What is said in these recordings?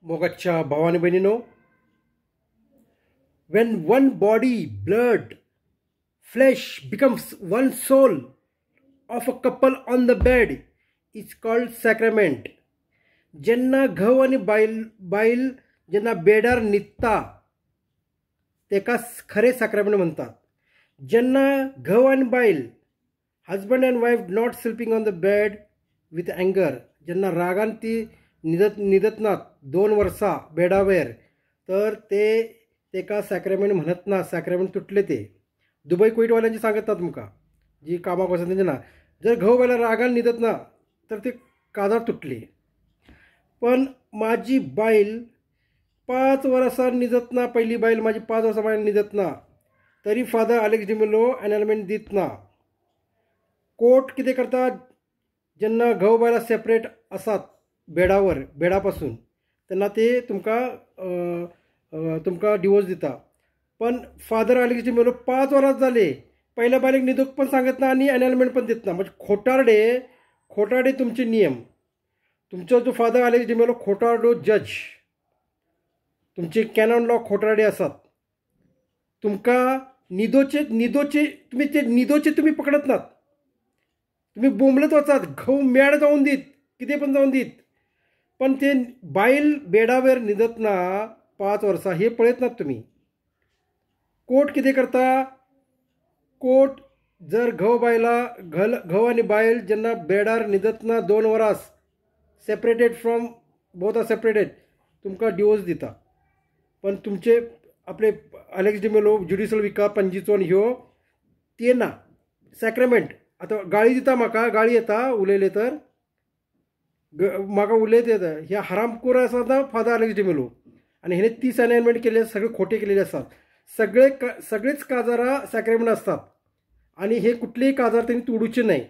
मोगाच्या भावानी बहिणीनो, when one body, blood, flesh becomes one soul of a couple on the bed is called sacrament. जेन्ना घोव आनी बायल बायल जेन्ना बेडार न्हिदता तेका खरें साक्रामेंट म्हणटात. जेन्ना घोव आनी बायल, husband and wife not sleeping on the bed with anger, जेन्ना रागान ती न्हिदत नात 2 वर्सां बेडावेर, तर ते तेका सॅक्रामेंट म्हणत ना, सॅक्रामेंट तुटले ते. दुबय कुवेटवाल्यांचे सांगत ना तुमकां, जी कामाक वचत तेंचे ना. जर घोव बायला रागान न्हिदत ना तर ते काजार तुटली. पण माझी बायल 5 वर्सां न्हिदत ना, पहिली बायल माझी 5 वर्सां बायल न्हिदत ना, तरी फादर अलेक्स डिमेलो एनलमेंट दित ना. कोर्ट कितें करता, जेन्ना घोव बायला सेपरेट आसात बेडावर, बेडापासून, तेन्ना ते तुमकां तुमकां डिवोर्स दिता. पण फादर अलेक्स डिमेलो 5 वरां जाले पहिल्या बायलेक न्हिदूंक पण सांगत ना आनी एनलमेंट पण दित ना. म्हणजे खोटारडे खोटारडे तुमचे नियम. तुमचो जो फादर अलेक्स डिमेलो खोटारडो जज, तुमचे कॅनॉन लॉ खोटारडे आसात. तुमकां न्हिदोचे न्हिदोचे तुमी ते न्हिदोचे तुमी पकडत नात, तुमी बोंबलत वचात, घोव मेड जावन दीत, कितें पण जावन दीत, पण ते बायल बेडावेर न्हिदत ना 5 वर्सां हे पळयत नात तुमी. कोर्ट कितें करता, कोर्ट जर घोव बायला घोव आनी बायल जेन्ना बेडार न्हिदत ना 2 वरां, separated from both are separated, तुमकां डिवोर्स दिता. पण तुमचे आपले अलेक्स डिमेलो ज्युडिशल विकार पणजीचो आनी ह्यो ते ना सॅक्रामेंट. आतां गाळी दिता म्हाका, गाळी येता उलयले तर म्हाका उलयत येता. हे हरामखोर आसा ना फादर अलेक्स डिमेलो, आनी हेणे 30 एनलमेंट केले, सगळे खोटे केलेले आसात. सगळे सगळेच काजारां सॅक्रामेंट आसतात आनी हे कुठलेही काजार तेणी तोडूचे न्हय.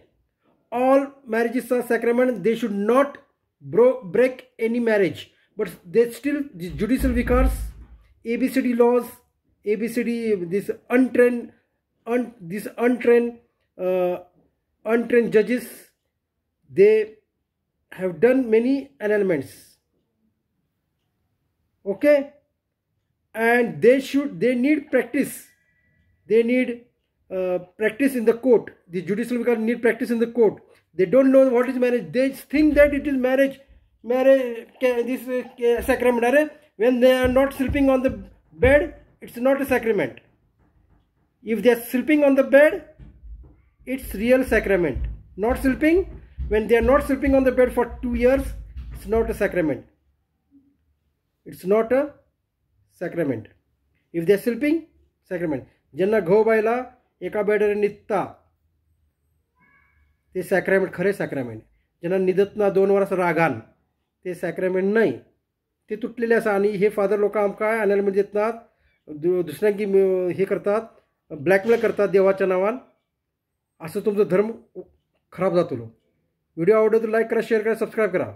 All marriages are sacrament, they should not break any marriage, but they still judicial vicars, ABCD laws, ABCD, this untrained this untrained untrained judges, they have done many annulments. Okay, and they need practice, they need practice in the court. The judicial vicar need practice in the court. They don't know what is marriage. They think that it is marriage, this sacrament. When they are not sleeping on the bed, it's not a sacrament. If they are sleeping on the bed, it's real sacrament. Not sleeping, when they are not sleeping on the bed for 2 years, it's not a sacrament. It's not a sacrament. If they are sleeping, sacrament. जेन्ना घोव बायला एका बेडार न्हिदता ते सॅक्रामेंट, खरें सॅक्रामेंट. जेन्ना न्हिदत ना 2 वरां रागान ते सॅक्रामेंट न्हय, ते तुटलेले आसा. आनी हे फादर लोक आमकां एनलमेंट दित नात, दुसऱ्यांक हे करतात, ब्लॅकमेल करतात देवाच्या नांवान. असो तुमचो धर्म खराब जातलो. व्हिडिओ आवडलो तर लायक करा, शेअर करा, सबस्क्राईब करा.